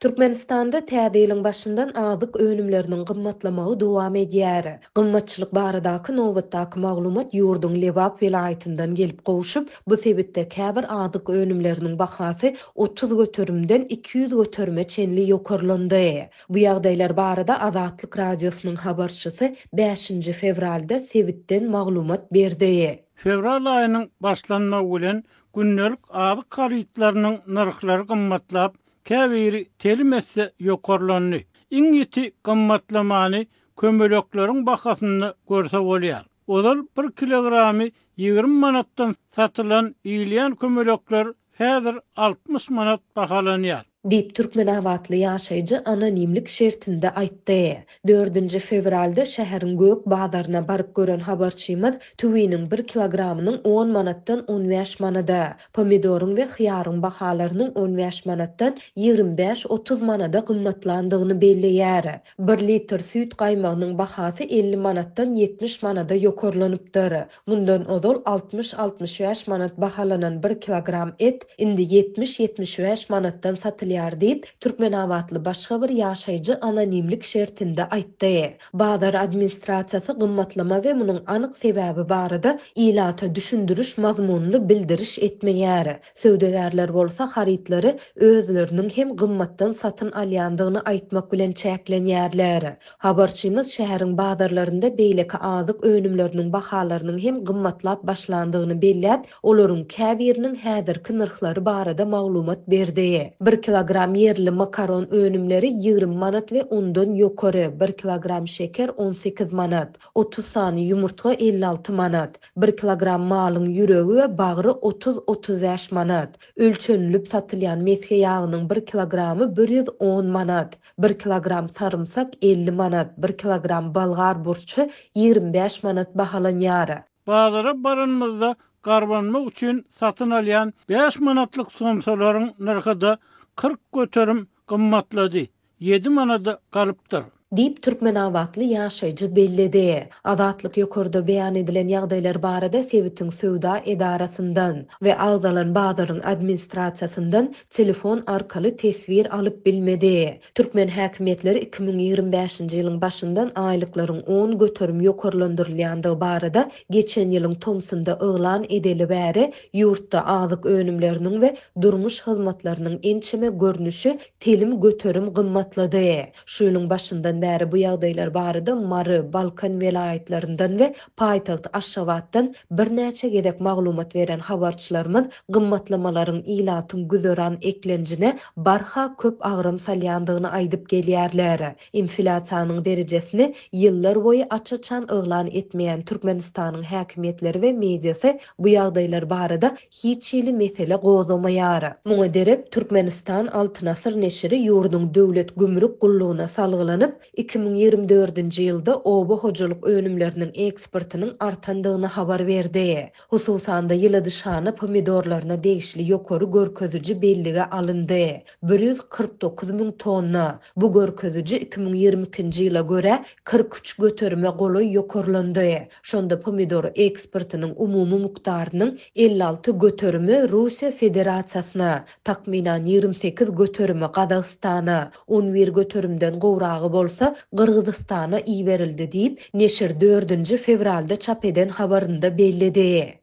Türkmenistanda täze ýylyň başyndan azyk önümleriniň gymmatlamagy dowam edýär. Gymmatçylyk baradaky nobatdaky maglumat ýurduň Lebap welaýatyndan gelip gowşup, bu sebitde käbir azyk önümleriniň bahasy 30 göterimden 200 göterime çenli ýokarlandy. Bu ýagdaýlar barada Azatlyk Radiosynyň habarçysy bäşinji fewralda sebitden maglumat berdi. Fewral aýynyň başlanmagy bilen gündelik azyk harytlarynyň nyrhlary gymmatlap, Käbiri telim esse ýokarlandy. Iň ýiti gymmatlamany kömelekleriň bahasynda görse bolýar. Ozal bir kilogramy 20 manatdan satylan iýilýän kömelekler häzir 60 manat bahalanýar. Diýip, türkmenabatly ýaşaýjy anonimlik şertinde aýtdy. Dördünji fewralda şäheriň gök bazaryna baryp gören habarçymyz tüwiniň bir kilogramynyň on manatdan on bäş manada, Pomidoryň we hyýaryň bahalarynyň on bäş manatdan 25-30 manada gymmatlandygyny belleýär. Bir litr süýt gaýmagynyň bahasy 50 manatdan 70 manada ýokarlanypdyr. Mundan ozal 60-65 manat bahalanan bir kilogram et indi 70-75 manatdan satylýar diýip, türkmenabatly başga bir ýaşaýjy anonimlik şertinde aýtdy. Bazar administrasiýasy gymmatlama we munuň anyk sebäbi barada ilata düşündiriş mazmunly bildiriş etmeýär. Söwdagärler bolsa harytlary özleriniň hem gymmatdan satyn alýandygyny aýtmak bilen çäklenýärler. Habarçymyz şäheriň bazarlarynda beýleki azyk önümleriniň bahalarynyň hem gymmatlap başlandygyny belläp, Olaryň käbiriniň häzirki nyrhlary barada maglumat berdi. Bir kilogram ýerli makaron önümleri 20 manat we ondan ýokary, bir kilogram şeker 18 manat, 30 sany ýumurtga 56 manat, bir kilogram malyň ýüregi we bagry 30-35 manat, ölçenilip satylýan mesge ýagynyň bir kilogramy 110 manat, bir kilogram sarymsak 50 manat, bir kilogram bolgar burçy 25 manat bahalanýar. Bazara baranymyzda garbanmak üçin satyn alýan bäş manatlyk somsalaryň nyrhy-da 40% gymmatlady, ýedi manada galypdyr. Diýip, türkmenabatly ýaşaýjy belledi. Azatlyk ýokarda beýan edilen ýagdaýlar barada sebitiň söwda edarasyndan we agzalan bazaryň administrasiýasyndan telefon arkaly teswir alyp bilmedi. Türkmen häkimiýetleri 2025-nji ýylyň başyndan aýlyklaryň 10% ýokarlandyrylýandygy barada geçen ýylyň tomsunda yglan edeli bäri ýurtda azyk önümleriniň we durmuş hyzmatlarynyň ençeme görnüşi telim göterim gymmatlady. Şu ýylyň başyndan bäri bu ýagdaýlar barada Mary, Balkan welaýatlaryndan we paýtagt Aşgabatdan birnäçe gezek maglumat beren habarçylarymyz gymmatlamalaryň ilatyň güzeran eklenjine barha köp agram salýandygyny aýdyp gelýärler. Inflýasiýanyň derejesini ýyllar boýy aç-açan yglan etmeýän Türkmenistanyň häkimiýetleri we mediasy bu ýagdaýlar barada hiç hili mesele gozgamaýar. Muňa derek, Türkmenistan Altyn asyr neşiri ýurduň Döwlet gümrük gullugyna salgylanyp, 2024-nji ýylda oba hojalyk önümleriniň eksportynyň artandygyny habar berdi. Hususan-da, ýyladyşhana pomidorlaryna degişli ýokary görkeziji bellige alyndy, 149 müň tonna. Bu görkeziji 2022-nji ýyla görä 43 göterime golaý ýokarlandy. Şonda pomidor eksportynyň umumy mukdarynyň 56 göterimi Russiýa Federasiýasyna, takmynan 28 göterimi Gazagystana, 11 göterimden gowragy bolsa Gyrgyzystana iberildi diýip, neşir dördünji fewralda çap eden habarynda belledi.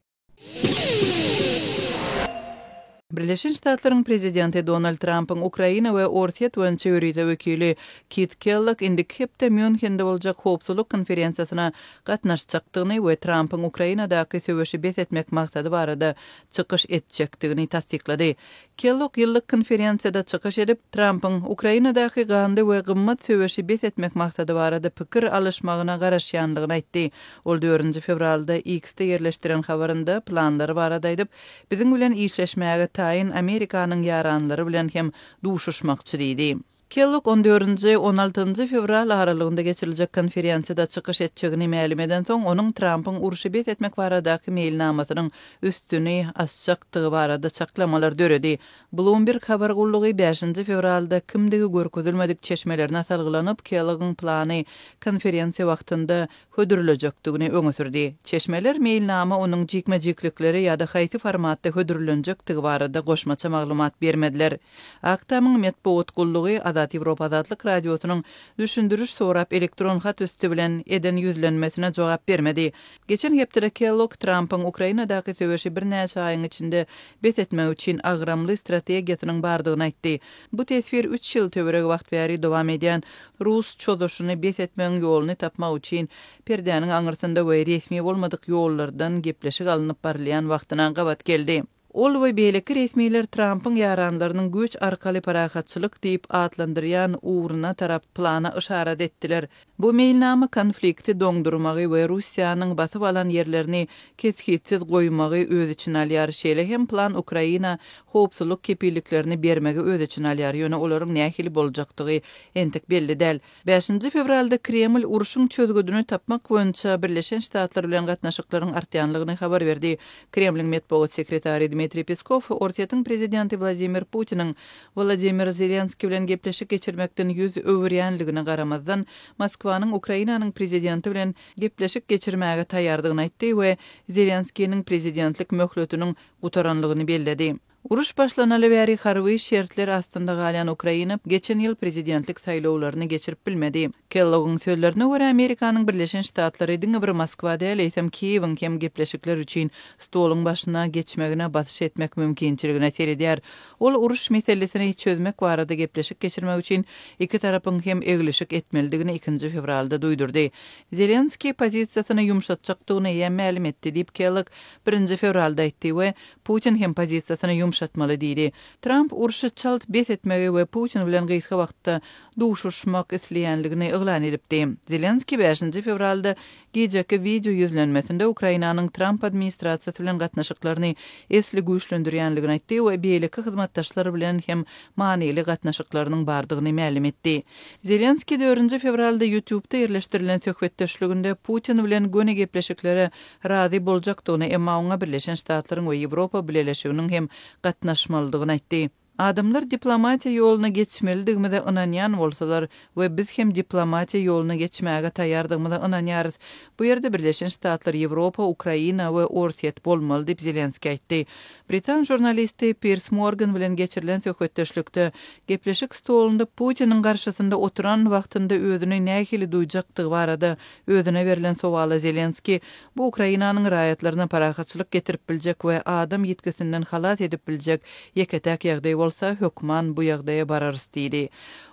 Birleşen Ştatlaryň Prezidenti Donald Trampyň Ukraina we Orsýet boýunça ýörite wekili Kit Kellogg indiki hepde Mýunhende boljak howpsuzlyk konferensiýasyna gatnaşjakdygyny we Trampyň Ukrainadaky söweşi bes etmek maksady barada çykyş etjekdigini tassyklady. Kellogg ýyllyk konferensiýada çykyş edip, Trampyň Ukrainadaky ganly we gymmat söweşi bes etmek maksady barada pikir alyşmagyna garaşýandygyny aýtdy. Ol dördünji fewralda X-de ýerleşdiren habarynda planlary barada aýdyp, Biziň bilen işleşmäge taýyn Amerikanyň ýaranlary bilen hem duşuşmakçy diýdi. Kellogg on dördünji, on altynjy fewral aralygynda geçiriljek konferensiýada çykyş etjegini mälim edensoň, onuň Trampyň urşy bes etmek baradaky meýilnamasynyň üstüni açjakdygy barada çaklamalar döredi. Bloomberg habar gullugy bäşinji fewralda kimdigi görkezilmedik çeşmelerine salgylanyp, Kelloggyň plany konferensiýa wagtynda hödürlejekdigini öňe sürdi. Çeşmeler meýilnama onuň jikme-jiklikleri ýa-da haýsy formatda hödürlenjekdigi barada goşmaça maglumat bermediler. Ak Tamyň metbugat gullugy Azat Ýewropa Azatlyk Radiosynyň düşündiriş sorap elektron hat üsti bilen eden ýüzlenmesine jogap bermedi. Geçen hepdede Kellogg Trampyň Ukrainadaky söweşi birnäçe aýyň içinde bes etmek üçin agramly strategiýasynyň bardygyny aýtdy. Bu teswir üç ýyl töweregi wagt bäri dowam edýän rus çozuşyny bes etmegiň ýoluny tapmak üçin perdäniň aňyrsynda we resmi bolmadyk ýollardan gepleşik alnyp barylýan wagtyna gabat geldi. Ol we beýleki resmiler Trampyň ýaranlarynyň güýç arkaly parahatçylyk diýip atlandyrýan ugruna tarap plana yşarat etdiler. Bu meýilnama konflikti doňdurmagy we Russiýanyň basyp alan ýerlerini kesgitsiz goýmagy öz içine alýar. Şeýle hem plan Ukraina howpsuzlyk kepilliklerini bermegi öz içine alýar, ýöne olaryň nähili boljakdygy entek belli däl. Bäşinji fewralda Kreml urşuň çözgüdini tapmak boýunça Birleşen Ştatlar bilen gatnaşyklaryň artýanlygyny habar berdi. Kremliň metbugat sekretary Dmitriý Peskow Orsýetiň prezidenti Wladimir Putiniň Wolodymyr Zelenskiý bilen gepleşik geçirmekden ýüz öwürýänligine garamazdan, Moskwanyň Ukrainanyň prezidenti bilen gepleşik geçirmäge taýýardygyny aýtdy we Zelenskiniň prezidentlik möhletiniň gutaranlygyny belledi. Uruş başlanaly bäri harby şertler astynda galýan Ukraina geçen ýyl prezidentlik saýlawlaryny geçirip bilmedi. Kellogyň sözlerine görä, Amerikanyň Birleşen Ştatlary diňe bir Moskwa däl, eýsem Kiýewiň hem gepleşikler üçin stoluň başyna geçmegine basyş etmek mümkinçiligine seredýär. Ol uruş meselesini çözmek barada gepleşik geçirmek üçin iki tarapyň hem eglişik etmelidigini ikinji fewralda duýdurdy. Zelenskiý pozisiýasyny ýumşatjakdygyny eýýäm mälim etdi diýip, Kellogg birinji fewralda aýtdy we Putin hem pozisiýasyny ýumşatmaly diýdi. Tramp urşy çalt bes etmegi we Putin bilen gysga wagtda duşuşmak isleýänligini yglan edipdi. Zelenskiý bäşinji fewralda gijeki wideo ýüzlenmesinde Ukrainanyň Tramp administrasiýasy bilen gatnaşyklaryny esli güýçlendirýänligini aýtdy we beýleki hyzmatdaşlar bilen hem manyly gatnaşyklarynyň bardygyny mälim etdi. Zelenskiý dördünji fewralda YouTube-da ýerleşdirilen söhbetdeşliginde Putin bilen göni gepleşiklere razy boljakdygyny, emma oňa Birleşen Ştatlaryň we Ýewropa Bileleşiginiň hem gatnaşmalydygyny aýtdy. Adamlar diplomatiýa ýoluna geçmelidigimize ynanýan bolsalar we biz hem diplomatiýa ýoluna geçmäge taýýardygymyza ynanýarys. Bu ýerde Birleşen Ştatlar, Ýewropa, Ukraina we Orsýet bolmaly diýip, Zelenskiý aýtdy. Britan žurnalisti Pirs Morgan bilen geçirilen söhbetdeşlikde gepleşik stolunda Putiniň garşysynda oturan wagtynda özüni nähili duýjakdygy barada Özüne berlen sowala Zelenskiý, Bu Ukrainanyň raýatlaryna parahatçylyk getirip biljek we adam ýitgisinden halas edip biljek ýeke-täk ýagdaý bolsa, hökman bu ýagdaýa bararys diýdi.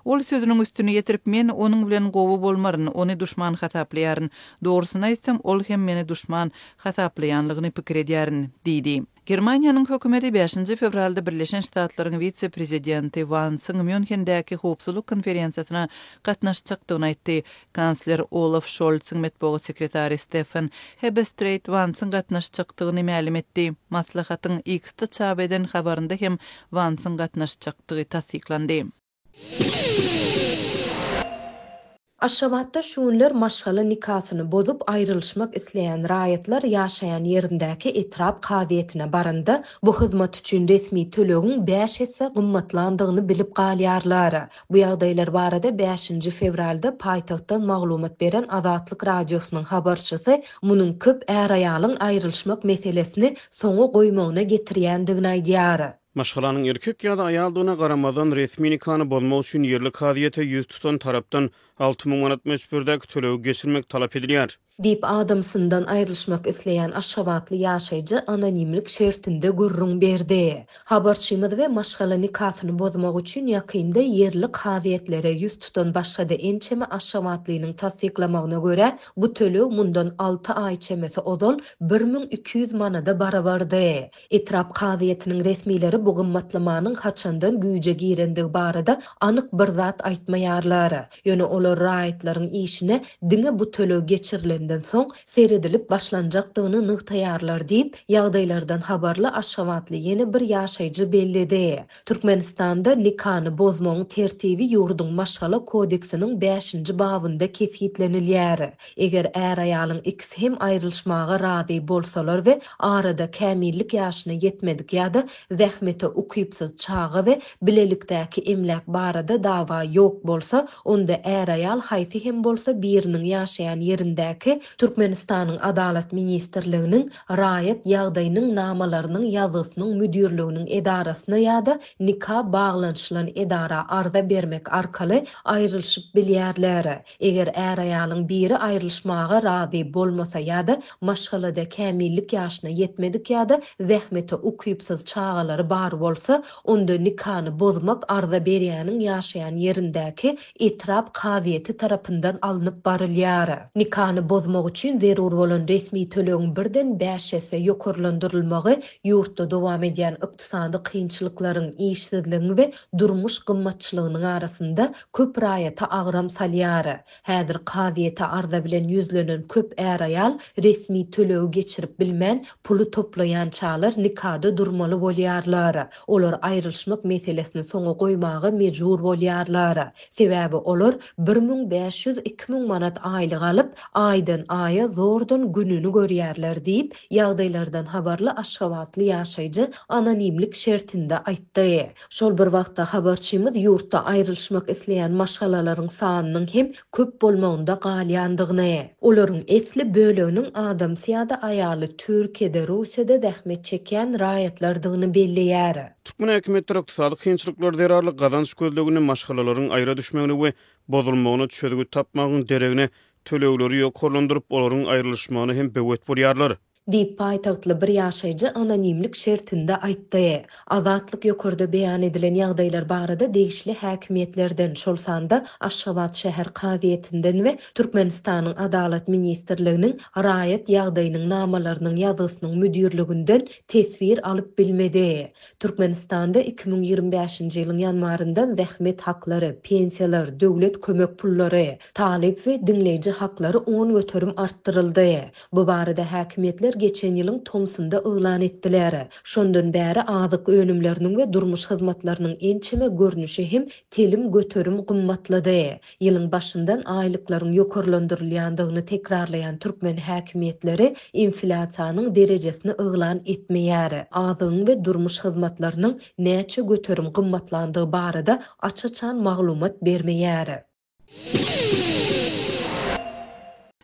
Ol sözüniň üstüni ýetirip, Men onuň bilen gowy bolmaryn, ony duşman hasaplaýaryn. Dogrusyny aýtsam, ol hem meni duşman hasaplaýanlygyny pikir edýärin diýdi. Germaniýanyň hökümeti bäşinji fewralda Birleşen Ştatlaryň wise-prezidenti Wansyň Mýunhendäki howpsuzlyk konferensiýasyna gatnaşjakdygyny aýtdy. Kansler Olaf Şolsyň metbugat sekretary Steffen Hebestreýt Wansyň gatnaşjakdygyny mälim etdi. Maslahatyň X-de çap eden habarynda hem Wansyň gatnaşjakdygy tassyklandy. Aşgabatda şu günler maşgala nikasyny bozup aýrylyşmak isleýän raýatlar ýaşaýan ýerindäki etrap kazyýetine baranda, bu hyzmat üçin resmi tölegiň bäş esse gymmatlandygyny bilip galýarlar. Bu ýagdaýlar barada bäşinji fewralda paýtagtdan maglumat beren Azatlyk Radiosynyň habarçysy munuň köp är-aýalyň aýrylyşmak meselesini soňa goýmagyna getirýändigini aýdýar. Maşgalanyň erkek ýa-da aýaldygyna garamazdan, resmi nikany bozmak üçin ýerli kazyýete ýüz tutan tarapdan 6000 manat möçberdäki tölegi geçirmek talap edilýär. Diýip, adamsyndan aýrylyşmak isleýän aşgabatly ýaşaýjy anonimlik şertinde gürrüň berdi. Habarçymyz we maşgala nikasyny bozmak üçin ýakynda ýerli kazyýetlere ýüz tutan başga-da ençeme aşgabatlynyň tassyklamagyna görä, bu töleg mundan alty aý çemesi ozal 1200 manada barabardy. Etrap kazyýetiniň resmileri bu gymmatlamanyň haçandan güýje girendigi barada anyk bir zat aýtmaýarlar. Ýöne olar. Olar raýatlaryň işine diňe bu töleg geçirilenden soň seredilip başlanjakdygyny nygtaýarlar diýip, ýagdaýlardan habarly aşgabatly ýene bir ýaşaýjy belledi. Türkmenistanda nikany bozmagyň tertibi ýurduň Maşgala kodeksiniň bäşinji babynda kesgitlenilýär. Eger är-aýalyň ikisi hem aýrylyşmaga razy bolsalar we arada kämillik ýaşyna ýetmedik ýa-da zähmete ukypsyz çaga we bilelikdäki emläk barada dawa ýok bolsa, onda är-aýal haýsy hem bolsa biriniň ýaşaýan ýerindäki Türkmenistanyň Adalat ministrliginiň Raýat ýagdaýynyň namalarynyň ýazgysynyň müdirliginiň edarasyna ýa-da nika baglanyşylan edara arza bermek arkaly aýrylyşyp bilýärler. Eger är-aýalyň biri aýrylyşmaga razy bolmasa ýa-da maşgalada kämillik ýaşyna ýetmedik ýa-da zähmete ukypsyz çagalary bar bolsa, onda nikany bozmak arza berýäniň ýaşaýan ýerindäki etrap kazyýeti tarapyndan alnyp barylýar. Nikany bozmak üçin zerur bolan resmi tölegiň birden bäş esse ýokarlandyrylmagy ýurtda dowam edýän ykdysady kynçylyklaryň, işsizligiň we durmuş gymmatçylygynyň arasynda köp raýata agram salýar. Häzir kazyýete arza bilen ýüzlenen köp är-aýal resmi tölegi geçirip bilmän, puly toplaýançalar nikada durmaly bolýarlar. Olar aýrylyşmak meselesini soňa goýmaga mejbur bolýarlar. Sebäbi olar 1500, 2000 manat aýlyk alyp, aýdan-aýa zordan gününi görýärler diýip, ýagdaýlardan habarly aşgabatly ýaşaýjy anonimlik şertinde aýtdy. Şol bir wagtda, habarçymyz ýurtda aýrylyşmak isleýän maşgalalaryň sanynyň hem köp bolmagynda galýandygyny, olaryň esli böleginiň adamsy ýa-da aýaly Türkiýede, Russiýada zähmet çekýän raýatlardygyny belleýär. Türkmen häkimiýetleri ykdysady kynçylyklar zerarly gazanç gözleginde maşgalalaryň aýra düşmegine we bozulmagyna çözgüt tapmagyň deregine, tölegleri ýokarlandyryp, olaryň aýrylyşmagyna hem böwet bolýarlar. Diýip, paýtagtly bir ýaşaýjy anonimlik şertinde aýtdy. Azatlyk ýokarda beýan edilen ýagdaýlar barada degişli häkimiýetlerden, şol sanda Aşgabat şäher kazyýetinden we Türkmenistanyň Adalat ministrliginiň Raýat ýagdaýynyň namalarynyň ýazgysynyň müdirliginden teswir alyp bilmedi. Türkmenistanda 2025-nji ýylyň ýanwaryndan zähmet haklary, pensiýalar, döwlet kömek pullary, talyp we diňleýji haklary 10% artdyryldy. Bu barada häkimiýetler geçen ýylyň tomsunda yglan etdiler. Şondan bäri azyk önümleriniň we durmuş hyzmatlarynyň ençeme görnüşi hem telim göterim gymmatlady. Ýylyň başyndan aýlyklaryň ýokarlandyrylýandygyny tekrarlaýan türkmen häkimiýetleri inflýasiýanyň derejesini yglan etmeýär. Azygyň we durmuş hyzmatlarynyň näçe göterim gymmatlandygy barada aç-açan maglumat bermeýär.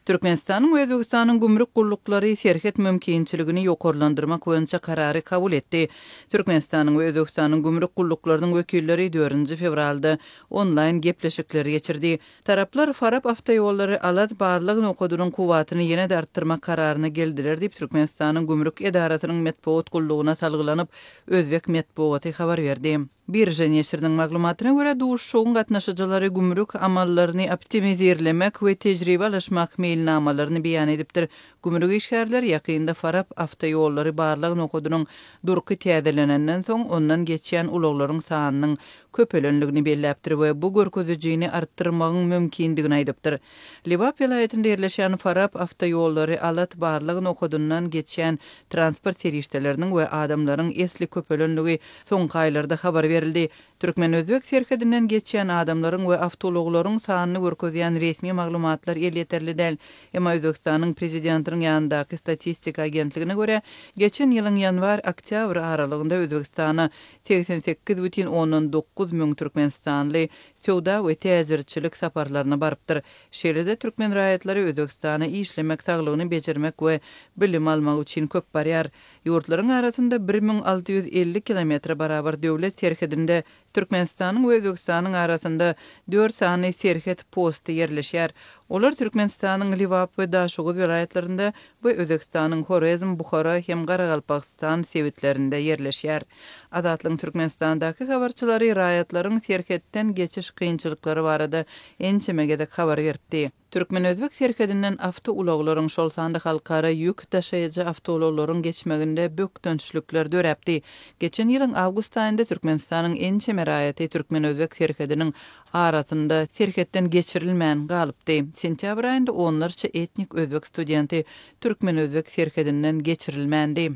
Türkmenistanyň we Özbegistanyň gümrük gulluklary serhet mümkinçiligini ýokarlandyrmak boýunça karary kabul etdi. Türkmenistanyň we Özbegistanyň gümrük gulluklarynyň wekilleri dördünji fewralda onlaýn gepleşikleri geçirdi. Taraplar Farap awtoýollary Alaz barlag nokadynyň kuwwatyny ýene-de artdyrmak kararyna geldiler diýip, Türkmenistanyň gümrük edarasynyň metbugat gullugyna salgylanyp, özbek metbugaty habar berdi. Birža neşiriniň maglumatyna görä, duşuşygyň gatnaşyjylary gümrük amallaryny optimizirlemek we tejribe alyşmak meýilnamalaryny beýan edipdir. Gümrük işgärleri ýakynda Farap awtoýollary barlag nokadynyň durky täzelenenden soň, ondan geçýän ulaglaryň sanynyň köpelendigini belläpdir we bu görkezijini artdyrmagyň mümkindigini aýdypdyr. Lebap welaýatynda ýerleşýän Farap awtoýollary Alat barlag nokadyndan geçýän transport serişdeleriniň we adamlaryň esli köpelenligi soňky aýlarda habar berildi. Türkmen-özbek serhedinden geçýän adamlaryň we awtoulaglaryň sanyny görkezýän resmi maglumatlar elýeterli däl. Emma Özbegistanyň prezidentiniň ýanyndaky statistika agentligine görä, geçen ýylyň ýanwar-oktýabr aralygynda Özbegistana 88,9 müň türkmenistanly söwda we täjirçilik saparlaryna barypdyr. Şeýle-de türkmen raýatlary Özbegistana işlemek, saglygyny bejermek we bilim almak üçin köp barýar. Ýurtlaryň arasynda 1650 kilometre barabar döwlet serhedinde Türkmenistanyň we Özbegistanyň arasynda dört sany serhet posty ýerleşýär. Olar Türkmenistanyň Lebap we Daşoguz welaýatlarynda we Özbegistanyň Horezm, Buhara hem Garagalpagystan sebitlerinde ýerleşýär. Azatlygyň Türkmenistandaky habarçylary raýatlaryň serhetden geçiş kynçylyklary barada ençeme gezek habar beripdi. Türkmen-özbek serhedinden awtoulaglaryň, şol sanda halkara ýük daşaýjy awtoulaglaryň geçmeginde bökdençlikler döräpdi. Geçen ýylyň awgust aýynda Türkmenistanyň ençeme raýaty türkmen-özbek serhediniň arasynda serhetden geçirilmän galypdy. Sentýabr aýynda onlarça etnik özbek studenti türkmen-özbek serhedinden geçirilmändi.